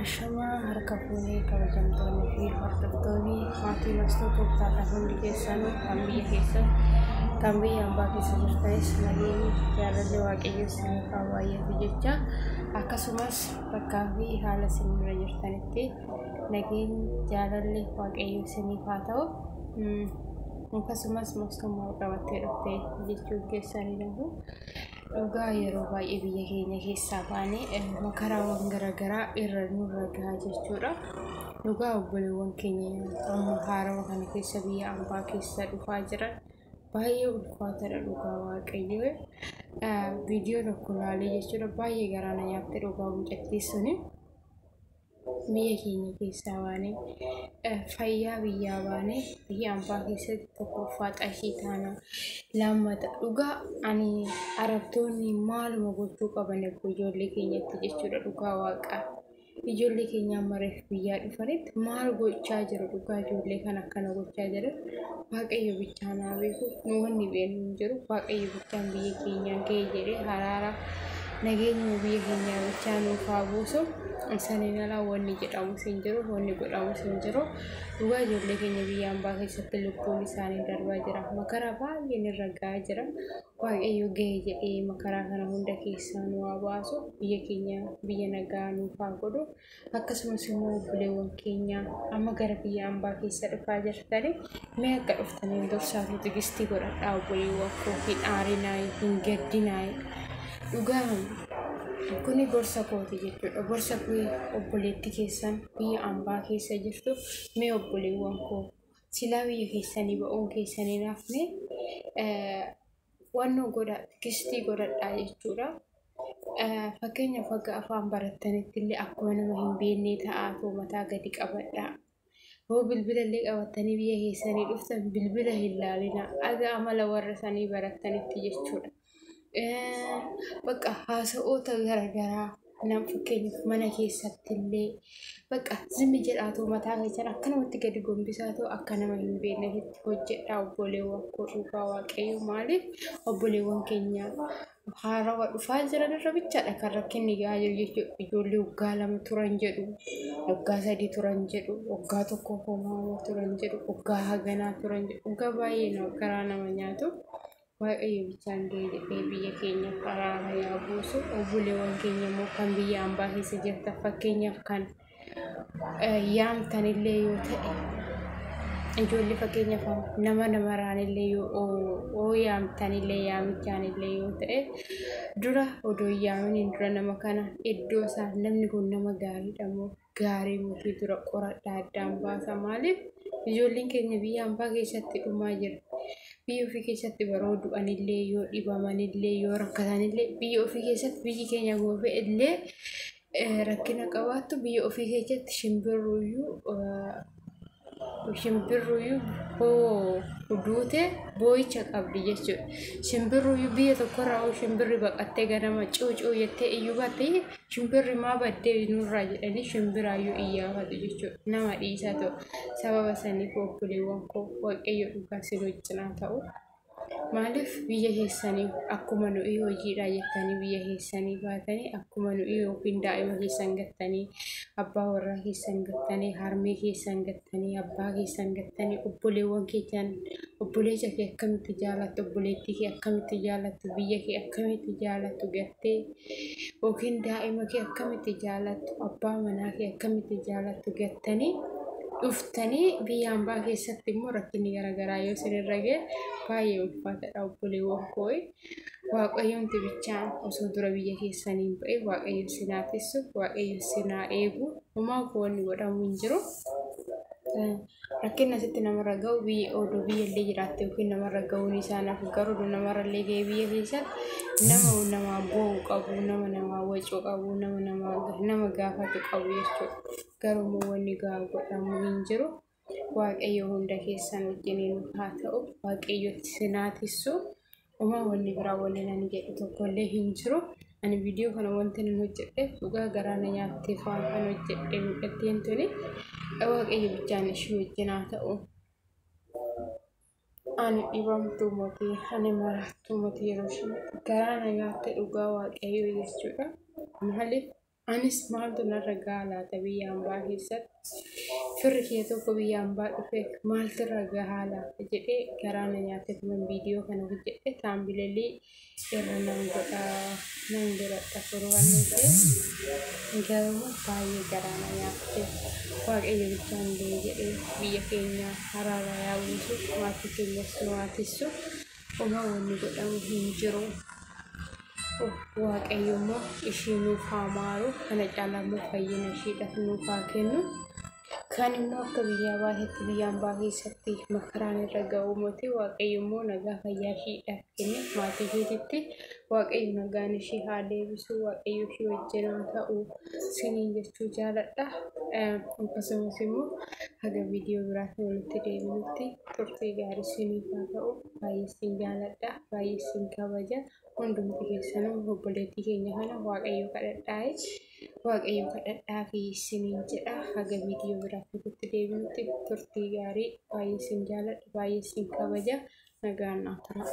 Ashamaa harka fuunee kabajamtoonni fi hordoftoonni maatii Mastuu Tooftaadhaan hundi keessanuu kan biyya keessa kan biyya ambaa keessa jirtanis nageenyi jaalalli Waaqayyoo isiniif haa baay'atu jecha, akkasumas bakkaa fi haala isin irra jirtanitti nageenyi jaalalli Waaqayyoo isiniif haa ta'u. Akkasumas Mastuun maal qabattee dhufte jechuun keessanii nafu. Dhugaa yeroo baay'ee biyya keenya keessaa baanee makaraawwan garaagaraa irra nurra gahaa jechuudha. Dhugaa obboleewwan keenya amma haarawa kana keessa biyya ambaa keessa dhufaa jiran baay'ee ulfaataadha dhugaa Waaqayyoo. Viidiyoo tokko ilaalee jechuudha, baay'ee garaa na nyaatte dhugaa mucattii suni. Biyya keenya keessaa baanee, fayyaa biyyaa baanee, biyya ambaa keessatti tokkoffaa xashii taana, lammata dhugaa ani arabtoonni maaluma gochuu qaban ijoollee keenyatti jechuudha dhugaa Waaqaa. Ijoollee keenya amma reef biyyaa dhufanitti maal gochaa jiru dhugaa? Ijoollee kan akkana gochaa jiran Waaqayyo bichaan haa beeku, nu wanni beeknu hin jiru. Waaqayyo bichaan biyya keenyaan ga'e jedhee haraara nageenya biyya keenyaa bichaa nuuf haa buusu. Saniin alaa wanni jedhamus hin jiru, wanni godhamus hin jiru. Dhugaa ijoollee keenya biyya ambaa keessatti lubbuun isaanii darbaa jira. Makaraa baay'een irra gahaa jira. Waaqayyo ga'e jedhee makaraa kana hunda keessaa nu haa baasu. Biyya keenya biyya nagaa nuuf haa godhu. Akkasumas immoo obboleewwan keenya amma gara biyya ambaa keessa dhufaa jirtani, mee akka dhuftaniin dursaatu tigistii godhadhaa obboleewwan koo, hin aarinaa, hin gaddinaa. Dhugaa kuni gorsa kooti jechuudha. Gorsa koo obboleetti keessan biyya ambaa keessa jirtu, mee obboleewwan koo, silaa biyya keessanii ba'uun keessanii naafne wannoo godha, tigistii godhadhaa jechuudha. Fakkeenyaaf akka afaan barattanitti illee akkuma nama hin beeknee ta'aatoo mataa gadi qabadhaa. Yoo bilbila illee qabattanii biyya keessanii dhuftan bilbila hin laalinaa. Aga amala warra sanii barattanitti jechuudha. Bakka haasa'oota garaagaraa nam fakkeenyaaf mana keessatti illee bakka zimmi jedhaatoo mataa keessan akkanumatti gadi gombisaatoo akka nama hin beeknetti hojjedhaa obboleewwan koo dhugaa Waaqayyo. Maaliif obboleewwan keenya haarawa dhufaa jiran irra bichaadha kan rakkinni gahaa jiru jechuudha. Ijoollee waggaa 2 turan jedhu, waggaa 3 turan jedhu, waggaa 1 homaa turan jedhu, waggaa haganaa turan jedhu, waggaa baay'ee garaa nama nyaatu. Waaqayyo bichaan ga'e jedhee biyya keenyaaf araara yaa buusu. Obboleewwan keenya immoo kan biyya ambaa keessa jirtan, fakkeenyaaf kan yaamtanillee yoo ta'e, ijoollee fakkeenyaaf nama namaraanillee yoo yaamtanillee, yaamichaanillee yoo ta'e, dura odoo hin yaaminiin dura nama kana iddoo isaa namni kun nama gaariidha moo gaarii miti dura qoradhaa, addaan baasa. Maaliif ijoolleen keenya biyya ambaa keessatti dhumaa jira. Biyya ofii keessatti baroo du'anillee, yoo dhibamanillee, yoo rakkatanillee, biyya ofii keessatti biyyi keenya goofee illee rakkina qabaattu, biyya ofii keessatti shimbirruuyyuu hoo duute boo'icha qabdi jechuudha. Shimbirruuyyuu biyya tokkorraa hoo shimbirri baqattee ganama cuucuu jettee iyyuu baatte, shimbirri maa baddee nurraa jedhanii shimbiraayyuu iyyaafatu jechuudha. Nama dhiisaa ta'u sababa saniif obboleewwan koo, Waaqayyo dhugaa sin wajjinaa ta'u. Maaliif biyya keessanii akkuma nuyi hojiidhaa jettanii biyya keessanii baatanii, akkuma nuyi yookiin daa'ima keessan gattanii, abbaa warraa keessan gattanii, harmee keessan gattanii, abbaa keessan gattanii, obboleewwan keessan, obboleessa kee akkamitti jaalattu, obboleettii kee akkamitti jaalattu, biyya kee akkamitti jaalattu gattee, yookiin daa'ima kee akkamitti jaalattu, abbaa manaa kee akkamitti jaalattu gattanii dhuftanii biyya ambaa keessatti immoo rakkinni garaagaraa yoo isinirra ga'e baay'ee ulfaataadha obboleewwan koo. Waaqayyoon bichaan osoo dura biyya keessanii hin ba'e Waaqayyo sinaa tissu, Waaqayyo sinaa eegu. Homaa wanni godhamu hin jiru. Rakkinni asitti namarra ga'u biyya odoo biyya illee jiraatte yookiin namarra ga'uun isaa naaf, garuu odoo namarra illee ga'e biyya keessatti nama namaa boo'u qabu, nama namaa wacuu qabu, nama nama gaafatu qabu jechuudha. Garuu immoo wanni gahaa godhamu hin jiru. Waaqayyo hunda keessan wajjiniin haa ta'u. Waaqayyo sinaa tissu. Homaa wanni biraa wanni nani jedhu tokkollee hin jiru. Ani viidiyoo kana wanti nan hojjedheef dhugaa garaa na nyaatteef waan kan hojjedhe mucattiin tuni. Waaqayyo bichaan ishii wajjin haa ta'u. Ani dhibamtuu mootii, ani maraattuu mootii yeroo ishee garaa na nyaatte dhugaa Waaqayyo jechuudha. Maaliif Anis maaltu narra gahaa laata biyya hambaa keessatti? Firri kee tokko biyya hambaa dhufe maaltu irra gahaa laata jedhee garaa na nyaatetuman viidiyoo kana hojjedhe. Taambileelii irra nan godha nan godhadha furwannoo ta'e garuu baay'ee garaa na nyaatte. Waaqayyo bichaan bee jedhee biyya keenya araara yaa buusu, maatii keenyas nu haa tissu. Homaa wanni godhamu hin jiru. Waaqayyo immoo ishii nuuf haa maaru, kana caalaa immoo fayyina ishiidhaaf nuuf haa kennu. Kan immoo akka biyyaa baatetti biyya hambaa keessatti makaraan irra ga'u miti. Waaqayyo immoo nagaa fayyaa ishiidhaaf kenne maatii isheetitti Waaqayyo nagaan ishii haa deebisu, Waaqayyo ishii wajjin haa ta'u siniin jechuu jaaladha. Akkasumas immoo haga viidiyoo biraatiin walitti deebinutti turtii gaarii siniif haa ta'u. Baay'ee sin jaaladha, baay'ee sin kabaja. Hundumti keessanuu obboleettii keenya kana Waaqayyo kadhadhaa'i. Waaqayyo kadhadhaa fi siniin jedha. Haga viidiyoo biraatiin walitti deebinutti turtii gaarii. Baay'ee sin jaaladha, baay'ee sin kabaja. Nagaan naa tura.